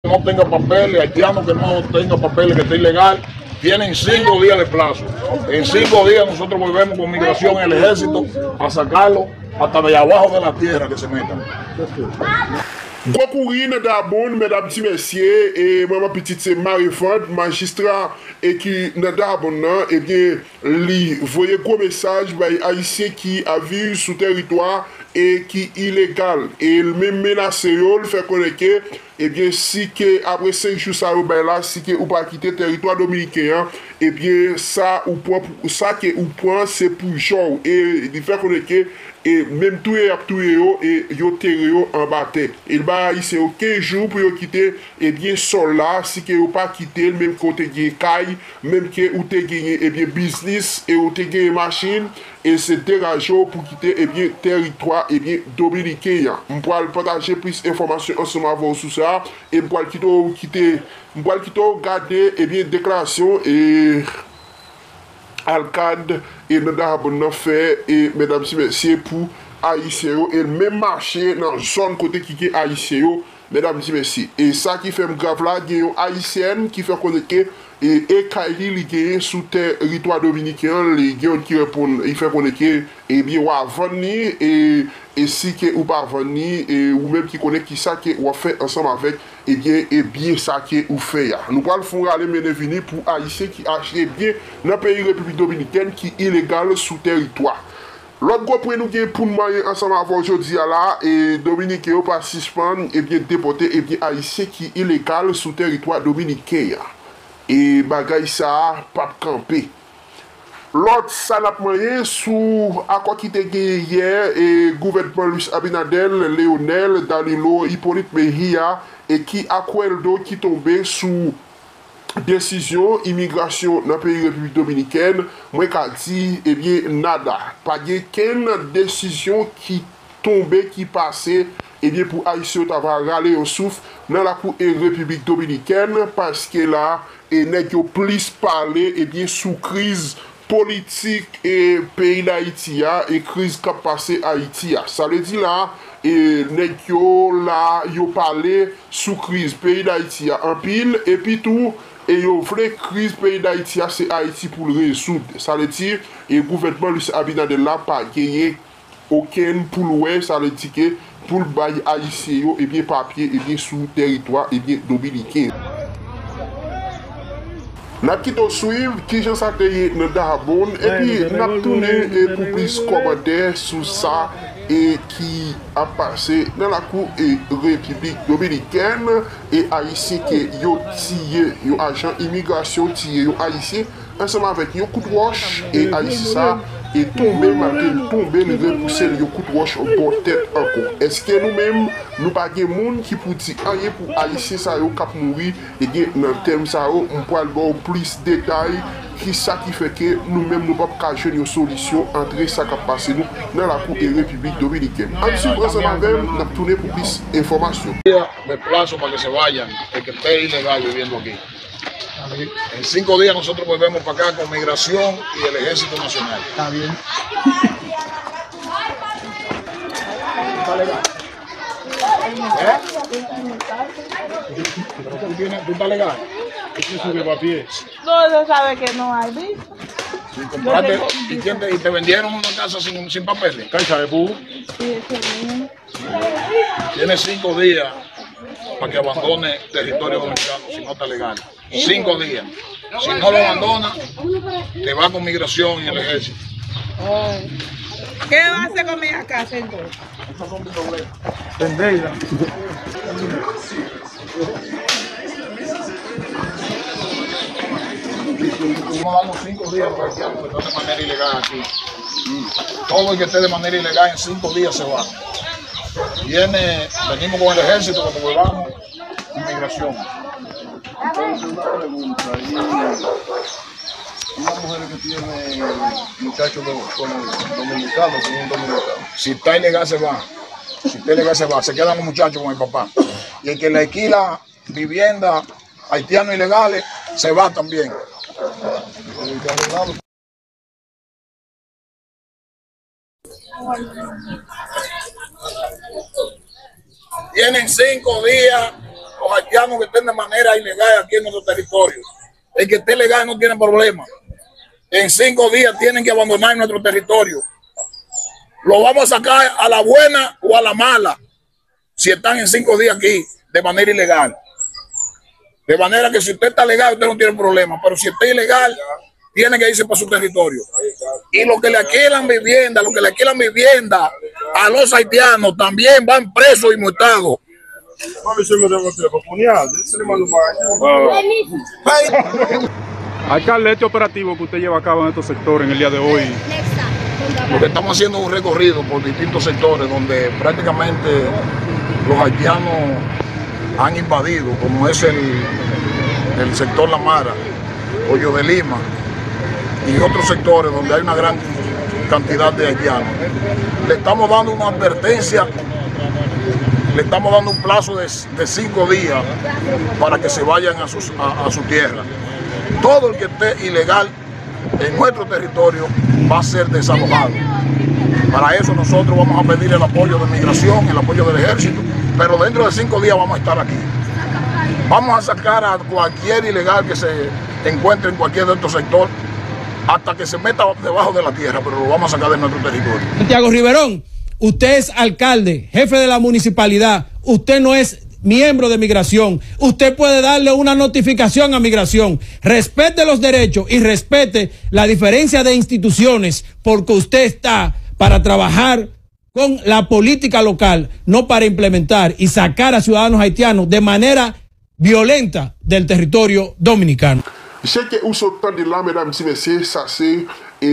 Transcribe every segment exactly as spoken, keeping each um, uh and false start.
No tenga papeles, haitiano que no tenga papeles, que esté ilegal, tienen cinco días de plazo. En cinco días nosotros volvemos con migración y el ejército a sacarlo hasta de abajo de la tierra que se metan. Gwo kouri nan Dabon, medam ti mesye, e manman pitit se Marivand, majistra e ki nan Dabon nan, ebyen, li voye gwo mesaj bay Ayisyen ki ap viv sou tèritwa e ki ilegal. E l menm menase yo, l fè konnen ke, ebyen, si ke apre senk jou sa yo bay la, si ke ou pa kite tèritwa dominiken an, ebyen, sa ou pran pou, sa ke ou pran, se pou jòw. E li fè konnen ke e menm touye y ap touye yo, e yo tere yo anba tè. E l bay Ayisyen yo kenz jou pou yo kite, ebyen, sòl la, si ke yo pa kite l, menm ke w te gen kay, menm ke ou te genyen, ebyen, biznis, e ou te genyen machin, e se degaje w pou kite, ebyen, tèritwa, ebyen, dominiken an. M pral pataje plis enfòmasyon ansanm avè w sou sa, e m pral kite w kite, m pral kite w gade, ebyen, deklarasyon, e alkad e nan Dahab nan fè e medam ti mesye pou ayisyen yo e l menm mache nan zòn kote ki gen ayisyen yo medam ti mesye e sa ki fè m grav la gen yon ayisyèn ki fè konnen ke e e kay li li genyen sou tèritwa dominiken an li gen yon ki reponn li fè konnen ke ebyen w a vann li e e si ke ou pa vann li e ou menm ki konnen kisa ke w ap fè ansanm avèk ebyen e byen sa ke ou fè a. Nou pral fè yon rale mennen vini pou ayisyen ki achte byen nan peyi Repiblik Dominikèn ki ilegal sou tèritwa. Lòt gwo pwen nou gen pou n manyen ansanm avè w jodi a la e dominiken yo pa sispann ebyen depòte ebyen ayisyen ki ilegal sou tèritwa dominiken an. E bagay sa a p ap kanpe. Lòt sa n ap manyen sou akò ki te genyen yè e gouvènman Luis Abinader, Leonel, Danilo, Hippolyte Mejia e ki akwèldo ki tonbe sou desizyon imigrasyon nan peyi Repiblik Dominikèn, mwen ka di ebyen nada. Pa gen kenn desizyon ki tonbe ki pase ebyen pou ayisyen yo ta va rale yon souf nan lakou e Repiblik Dominikèn paske la e nèg yo plis pale ebyen sou kriz politik e peyi Dayiti a e kriz k ap pase Ayiti a. Sa vle di la e nèg yo la yo pale sou kriz peyi Dayiti a anpil epi tou e yo vle kriz peyi Dayiti a se Ayiti pou l rezoud. Sa vle di e gouvènman Luis Abinader la pa genyen okenn pou l wè sa vle di ke pou l bay ayisyen yo ebyen papye ebyen sou tèritwa ebyen dominiken. N ap kite w swiv kijan sa te ye nan Dahab epi n ap tounen e pou plis kòmantè sou sa e ki ap pase nan lakou e Repiblik Dominikèn e ayisyen ke yo tiye yon ajan imigrasyon tiye yon ayisyen ansanm avèk yon kout wòch e ayisyen sa e tonbe malgre l tonbe li repouse l yon kout wòch bò tèt ankò. Èske nou menm nou pa gen moun ki pou di anyen pou ayisyen sa yo k ap mouri ebyen nan tèm sa yo m pral ba w plis detay kisa ki fè ke nou menm nou p ap ka jwenn yon solisyon antre sa k ap pase nou nan lakou e Repiblik Dominikèn. Ann swiv ansanm avè m n ap tounen pou plis enfòmasyon. Me plazo para que se vayan, el que esté ilegal viviendo aquí. En cinco días nosotros volvemos para acá con migración y el ejército nacional. Está bien. ¿Eh? ¿Tú estás legal? ¿Tú tienes un papel? No, se sabe que no hay visa. ¿Y, compraste, ¿y, quién te, ¿Y te vendieron una casa sin, sin papeles? Sí, ese mismo. Tiene cinco días para que abandone territorio dominicano si no está legal. Cinco días. Si no lo abandona, te va con migración y el ejército. ¿Qué va a hacer con mi casa entonces? Venderla. Vamos a darnos cinco días para que de manera ilegal aquí. Todo el que esté de manera ilegal en cinco días se va. Viene, venimos con el ejército cuando volvamos, inmigración. Entonces, una pregunta, y una mujer que tiene muchachos de- con dominicanos, con un dominicano, Si está ilegal se va. Si está ilegal se va. Se quedan los muchachos con el papá. Y el que le alquila vivienda haitianos ilegales se va también. Tienen cinco días Los haitianos que estén de manera ilegal aquí en nuestro territorio. El que esté legal no tiene problema. En cinco días tienen que abandonar nuestro territorio. Lo vamos a sacar a la buena o a la mala, si están en cinco días aquí de manera ilegal. De manera que si usted está legal, usted no tiene problema. Pero si está ilegal, tiene que irse para su territorio. Y los que le alquilan vivienda, los que le alquilan vivienda a los haitianos también van presos y multados. Alcalde, este operativo que usted lleva a cabo en estos sectores en el día de hoy. Lo que estamos haciendo es un recorrido por distintos sectores donde prácticamente los haitianos han invadido, como es el, el sector La Mara, Hoyo de Lima y otros sectores donde hay una gran cantidad de haitianos. Le estamos dando una advertencia, le estamos dando un plazo de, de cinco días para que se vayan a, sus, a, a su tierra. Todo el que esté ilegal en nuestro territorio va a ser desalojado. Para eso nosotros vamos a pedir el apoyo de migración, el apoyo del ejército, pero dentro de cinco días vamos a estar aquí. Vamos a sacar a cualquier ilegal que se encuentre en cualquier de estos sectores hasta que se meta debajo de la tierra, pero lo vamos a sacar de nuestro territorio. Santiago Riverón, usted es alcalde, jefe de la municipalidad, usted no es miembro de migración, usted puede darle una notificación a migración. Respete los derechos y respete la diferencia de instituciones, porque usted está para trabajar con la política local, no para implementar y sacar a ciudadanos haitianos de manera violenta del territorio dominicano. Jan ke ou sot tande la, medam, ti mesye, sa se e,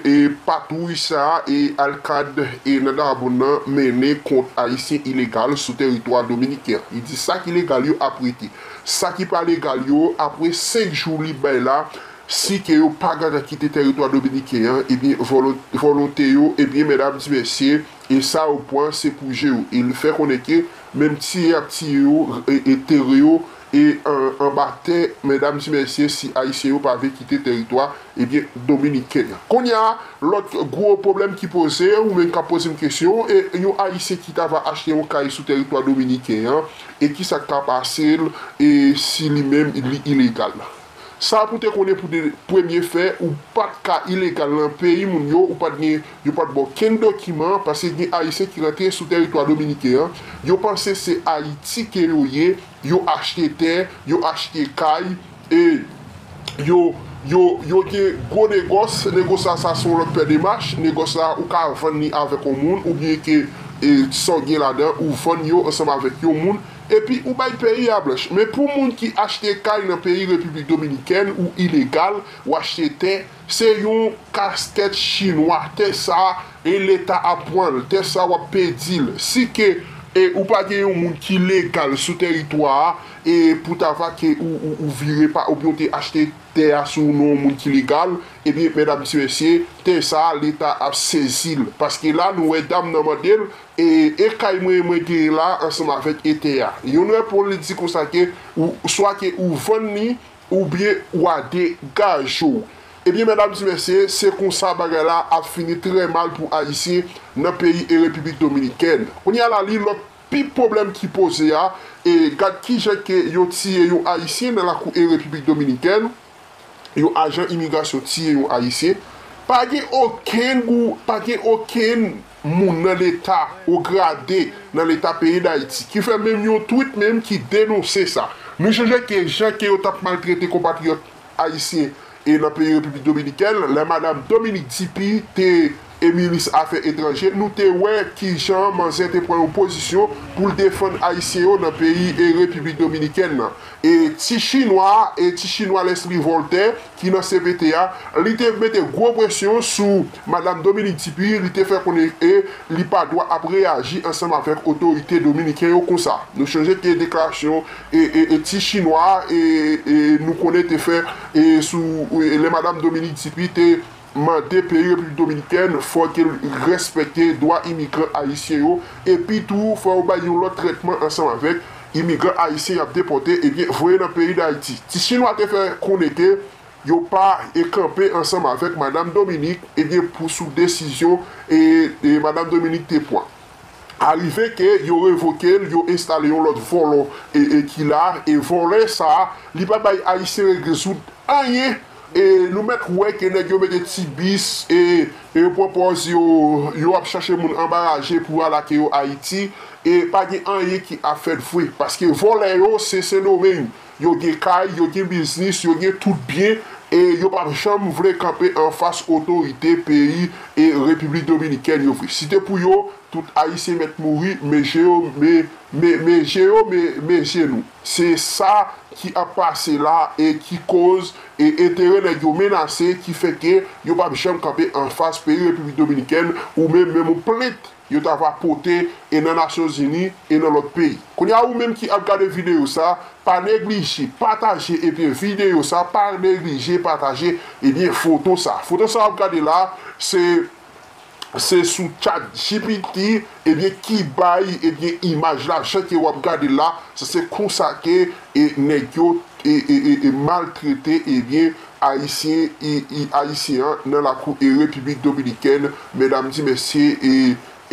e patwouy sa e alkad e nan Daraboun nan mennen kont Ayisyen ilegal sou teritwa dominiken an. Li di sa ki legal yo ap rete. Sa ki pa legal yo, apre senk jou li bay la, si ke yo pa gentan kite teritwa dominiken an, ebyen, vòlon- vòlonte yo, ebyen, medam, ti mesye, e sa yo pran, se pou je yo. E li fè konnen ke menm tiye y ap tiye yo, e, e tere yo, e an, anba tè, medam, ti mesye, si Ayisyen yo pa vle kite teritwa, ebyen, dominiken an. Kounye a, lòt gwo pwoblèm ki poze, ou menm k ap poze m kesyon, e yon Ayisyen ki ta va achte yon kay sou teritwa dominiken an, e kisa k ka pase l, e si li menm li ilegal? Sa pou te konnen pou de premye fè, ou pa t ka ilegal nan peyi moun yo, ou pa t gen, yo pa t ba w kenn dokiman, paske gen Ayisyen ki rantre sou teritwa dominiken an, yo panse se Ayiti ke yo ye, yo achte tè, yo achte kay, e yo, yo, yo gen gwo negòs, negòs la sa se yon lòt pè de mach, negòs la ou ka vann li avèk yon moun, oubyen ke e, sa w gen ladan, ou vann yo ansanm avèk yon moun, epi ou bay peyi a blanch. Men pou moun ki achte kay nan peyi Repiblik Dominikèn, ou ilegal, ou achte tè, se yon kastèt chinwa. Tè sa, e Leta ap pran l, tè sa w ap pedi l. Si ke e, ou pa gen yon moun ki legal sou teritwa a, e pou ta va ke ou, ou, ou vire pa, oubyen w te achte tè a sou non yon moun ki legal, ebyen, medam, ti mesye, tè sa, Leta ap sezi l. Paske la, nou wè dam nan mande l, e, e kay mwen, mwen genyen la, ansanm avèk e tè a. Youn reponn li di konsa ke, ou, swa ke ou vann li, oubyen ou a degaje w. Ebyen, medam, ti mesye, se konsa bagay la ap fini trè mal pou Ayisyen nan peyi e Repiblik Dominikèn. Kounye a la, li lòt pi pwoblèm ki poze a, e gad kijan ke yo tiye yon Ayisyen nan lakou e Repiblik Dominikèn, yon ajan imigrasyon tiye yon Ayisyen, pa gen okenn gou, pa gen okenn moun nan Leta, o grade nan Leta peyi Dayiti, ki fè menm yon tweet menm ki denonse sa. Nou sonje ke jan ke yo t ap maltrete konpatriyòt ayisyen e nan peyi Repiblik Dominikèn, lè madanm Dominique Dupuy te e minis afè etranje, nou te wè kijan manzè te pran yon pozisyon pou l defann Ayisyen yo nan peyi e Repiblik Dominikèn nan. E ti chinwa, e ti chinwa Leslie Voltaire, ki nan C P T a, li te mete gwo presyon sou madanm Dominique Dupuy, li te fè konnen e li pa dwa ap reyaji ansanm avèk otorite dominiken yo konsa. Nou sonje ke deklarasyon e, e, e ti chinwa e, e nou konnen te fè e sou e, lè madanm Dominique Dupuy te mande peyi Repiblik Dominikèn fò ke l respekte dwa imigran ayisyen yo, epi tou fò yo bay yon lòt trètman ansanm avèk imigran ayisyen y ap depòte, ebyen, voye nan peyi Dayiti. Ti chinwa te fè konnen ke yo pa e kanpe ansanm avèk madanm Dominique, ebyen, pou sou desizyon e, e madanm Dominique te pran. Arive ke yo revoke l, yo enstale yon lòt vòlò e, e ki la, e vòlè sa a, li pa bay Ayisyen rezoud anyen. E nou mèt wè ke nèg yo mete ti bis e, e yo pran pòz yo, yo ap chache moun anbaraje pou al ak yo Ayiti. E pa gen anyen ki ap fèt vre. Paske vòlè yo, se Sendomeng. Yo gen kay, yo gen biznis, yo gen tout byen. E yo p ap janm vle kanpe anfas otorite peyi e Repiblik Dominikèn yo vre. Si te pou yo, tout Ayisyen mèt mouri, men je yo, men, men, men je yo, men, men je nou. Se sa ki ap pase la e ki koz e enterè nèg yo menase, ki fè ke yo p ap janm kanpe anfas peyi Repiblik Dominikèn, ou menm, menm yon plent yo ta va pote e nan Nasyonzini e nan lòt peyi. Kounye a, ou menm ki ap gade videyo sa, pa neglije pataje ebyen videyo sa, pa neglije pataje ebyen foto sa. Foto sa w ap gade la, se se sou ChatGPT, ebyen, ki bay, ebyen, imaj la, jan ke w ap gade la, se, se konsa ke e, nèg yo e, e, e, e maltrete, ebyen, Ayisyen, e, e, Ayisyen an nan lakou e Repiblik Dominikèn, medam di mesye, e,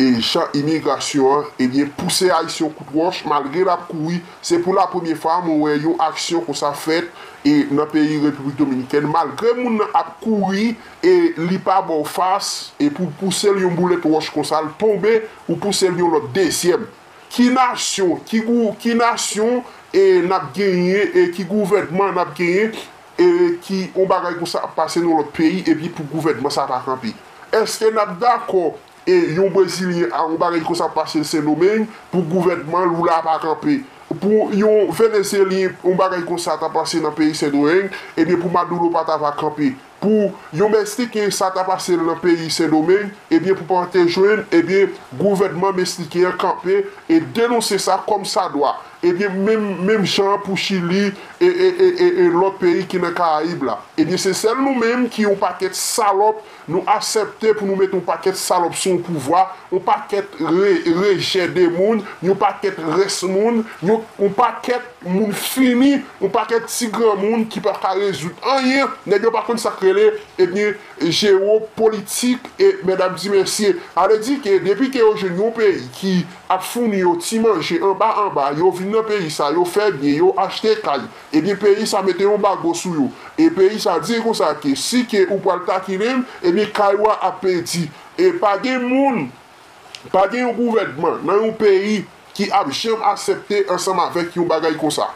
e jan imigrasyon an, ebyen, pouse Ayisyen yon kout wòch, malgre l ap kouri, se pou la premye fwa mwen wè yon aksyon konsa fèt e nan peyi Repiblik Dominikèn, malgre moun nan ap kouri e li pa ba w fas, e pou pouse l yon boulèt wòch konsa, l tonbe, ou pouse l yon lòt dezyèm. Ki nasyon, ki gou, ki nasyon e n ap genyen, e ki gouvènman n ap genyen, e ki yon bagay konsa ap pase nan lòt peyi, epi pou gouvènman sa pa kanpe? Èske n ap dakò e yon Brezilyen a yon bagay konsa pase Sendomeng, pou gouvènman l ou la pa kanpe? Pou yon Venezyelyen yon bagay konsa ta pase nan peyi Sendomeng, ebyen, pou Maduro pa ta va kanpe? Pou yon Meksiken sa ta pase l nan peyi Sendomeng, ebyen, pou pa te jwenn, ebyen, gouvènman meksiken an kanpe e denonse sa kòm sa dwa. Ebyen, menm, menm jan pou Chili e, e, e, e, e lòt peyi ki nan Karayib la. Ebyen, se sèl nou menm ki yon pakèt salòp, nou aksepte pou nou mete yon pakèt salòp sou yon pouvwa, yon pakèt re, rejè de moun, yon pakèt rès moun, yon, yon pakèt moun fini, yon pakèt ti granmoun ki pa ka rezoud anyen. Nèg yo pa konn sa k rele, ebyen, jewopolitik e medam di mesye. A vle di ke depi ke yo jwenn yon peyi ki ap founi yo ti manje anba anba, yo vin nan peyi sa, yo fè byen, yo achte kay, ebyen, peyi sa mete yon bago sou yo. E peyi sa di konsa ke si ke ou pral takinen m, ebyen, kay ou a ap pèdi. E pa gen moun, pa gen yon gouvènman nan yon peyi ki ap janm aksepte ansanm avèk yon bagay konsa.